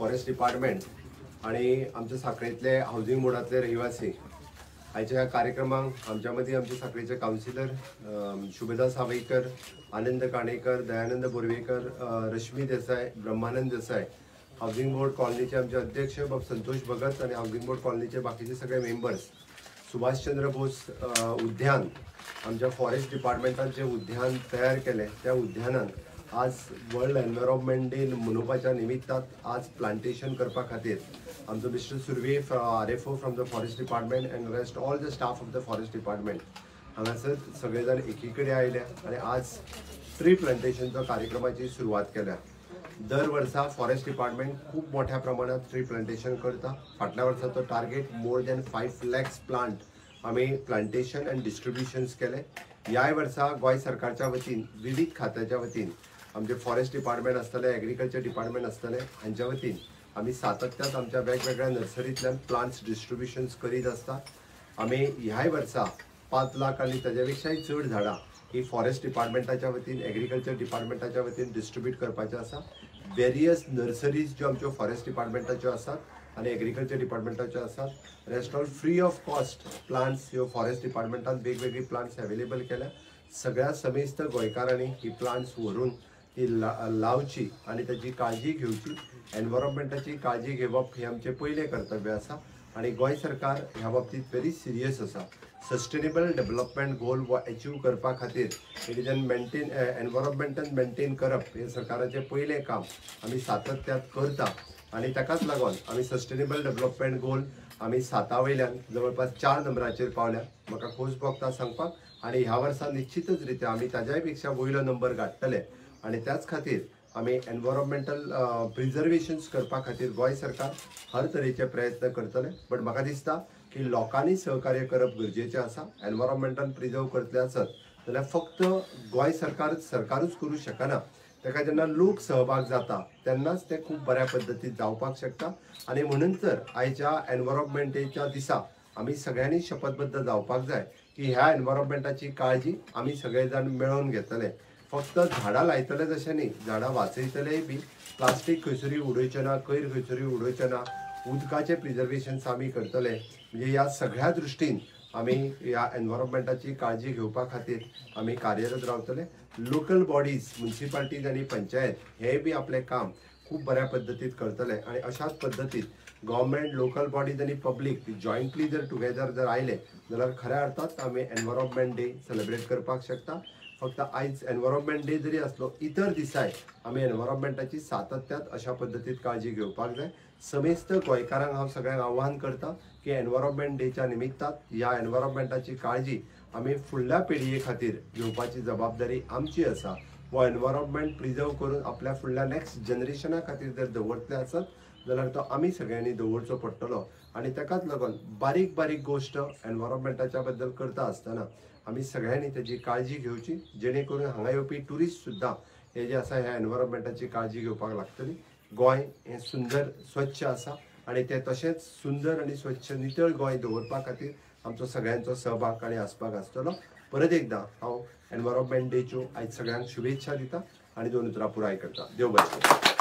Forest department आणि आमच्या साखळेतले housing बोर्डातले रहिवासी आयच्या ह्या कार्यक्रमाक आमच्या मदीं आमचे साखळेचे कावन्सिलर शुभदा सावईकर, आनंद काणेकर, दयानंद बोरवेकर, रश्मी देसाय, ब्रह्मानंद देसाय, हावजींग बोर्ड कॉलनीचे आमचे अध्यक्ष बाब संतोष भगत आणि हावजींग बोर्ड कॉलनीचे बाकीचे सगळे मेंबर्स, सुभाषचंद्र बोस उद्यान आमच्या फॉरेस्ट डिपार्टमेंटान जे उद्यान तयार केलें त्या उद्यानान आज वर्ल्ड एनवायरमेंट डे मनोवपाच्या निमित्तान आज प्लांटेशन करपा खातीर आमचो mister Surve RFO from the forest department and rest all the staff of the forest department हांगासर सगळे जाण एकी कडेन आयले आनी आज ट्री प्लांटेशनचो कार्यक्रमाची सुरवात केल्या. दर वर्सा फॉरेस्ट डिपार्टमेंट खूब मोठ्या प्रमाणात ट्री प्लांटेशन करता. फाटल्या वर्साचो target more than 5 lakhs plant आमी प्लांटेशन अँड डिस्ट्रिब्युशन्स केले. ह्याय वर्सा गोंय सरकारच्या वतीन विविध खात्याच्या वतीन आमचे फॉरेस्ट डिपार्टमेंट आसतलें, एग्रीकल्चर डिपार्टमेंट आसतलें, हांच्या वतीन आमी सातत्यात आमच्या वेगवेगळ्या नर्सरींतल्यान प्लांट्स डिस्ट्रिब्युशन्स करीत आसता. आमी ह्याय वर्सा 5 लाख आनी ताज्या पेक्षाय चड झाडां ही फॉरेस्ट डिपार्टमेंटाच्या वतीन, एग्रीकल्चर डिपार्टमेंटाच्या वतीन डिस्ट्रिब्यूट करपाचें आसा. वेरियस नर्सरीज ज्यो आमच्यो फॉरेस्ट डिपार्टमेंटाच्यो आसात आनी एग्रीकल्चर डिपार्टमेंटाच्यो आसात, rest all free of cost plants ह्यो फॉरेस्ट डिपार्टमेंटान वेगवेगळी प्लांट्स अवेलेबल केल्या. सगळ्या समेस्त गोंयकारांनी ही प्लांट्स व्हरून ती लावची आनी ताची काळजी घेवची. एनवायरमेंटाची काळजी घेवप हें आमचें पयलें कर्तव्य आसा आनी गोंय सरकार ह्या बाबतींत व्हेरी सिरियस आसा. सस्टेनेबल डेव्हलपमेंट गोल हो अचीव करपा खातीर it is an maintain एनवायरमेंटान maintain करप हें सरकाराचें पयलें काम आमी सातत्यात करता आनी ताकाच लागून आमी सस्टेनेबल डेव्हलपमेंट गोल आमी 7 वयल्यान जवळपास 4 नंबराचेर पावल्या. म्हाका खोस भोगता सांगपाक आनी ह्या वर्सा निश्चितच रित्या आमी ताज्याय पेक्षा वयलो नंबर गांठतले आनी त्याच खातीर आमी एनवायरमेंटल प्रिजर्वेशन्स करपा खातीर गोंय सरकार हर तरेचे प्रयत्न करतले. बट म्हाका दिसता की लोकांनी सहकार्य करप गरजेचें आसा. एनवायरमेंटान प्रिजर्व करतले आसत जाल्यार फक्त गोंय सरकार सरकारूच करूं शकना, ताका जेन्ना लोक सहभाग जाता तेन्नाच तें खूब बऱ्या पद्दतीन जावपाक शकता. आनी म्हणून तर आयच्या एनवायरमेंट डेच्या दिसा आमी सगळ्यांनी शपथबद्ध जावपाक जाय की ह्या एनवायरमेंटाची काळजी आमी सगळे जाण मेळोवन घेतले. फक्त झाडां लायतले तशें न्ही, झाडां वाचयतलेय बी. प्लास्टीक खंयसरूय उडोवचें ना, कोयर खंयसरूय उडोवचें ना, उदकाचें प्रिजर्वेशन्स आमी करतले. म्हणजे ह्या सगळ्या दृश्टीन आमी ह्या एनवायरमेंटाची काळजी घेवपा खातीर आमी कार्यरत रावतले. लोकल बॉडीज, म्युनिसिपालिटीज आनी पंचायत हे बी आपलें काम खूब बऱ्या पद्दतीन करतले आनी अशाच पद्दतीन गव्हर्मेंट, लोकल बॉडीज आनी पब्लीक जॉयंटली जर टुगेदर जर आयले जाल्यार खऱ्या अर्थात आमी एनवायरमेंट डे सेलेब्रेट करपाक शकता. फक्त आयज एनवायरमेंट डे जरी आसलो, इतर दिसाय आमी एनवायरमेंटाची सातत्यात अशा पद्दतीन काळजी घेवपाक जाय. समेस्त गोंयकारांक हांव सगळ्यांक आव्हान करता की एनवायरमेंट डेच्या निमित्तान ह्या एनवायरमेंटाची काळजी आमी फुडल्या पिळगे खातीर घेवपाची जबाबदारी आमची आसा. हो एनवायरमेंट प्रिजर्व करून आपल्या फुडल्या नेक्स्ट जनरेशना खातीर जर दवरतले आसत जाल्यार तो आमी सगळ्यांनी दवरचो पडटलो. आनी ताकाच लागून बारीक बारीक गोश्ट एनवायरमेंटाच्या बद्दल करता आसतना आमी सगळ्यांनी ताजी काळजी घेवची, जेणे करून हांगा येवपी ट्युरिस्ट सुद्दां हे जे आसा ह्या एनवायरमेंटाची काळजी घेवपाक लागतली. गोंय हें सुंदर स्वच्छ आसा आनी तें तशेंच सुंदर आनी स्वच्छ नितळ गोंय दवरपा खातीर आमचो सगळ्यांचो सहभाग आनी आसपाक आसतलो. परत एकदां हांव एनवायरमेंट डेच्यो आयज सगळ्यांक शुभेच्छा दिता आनी 2 उतरां पुराय करता. देव बरें करूं.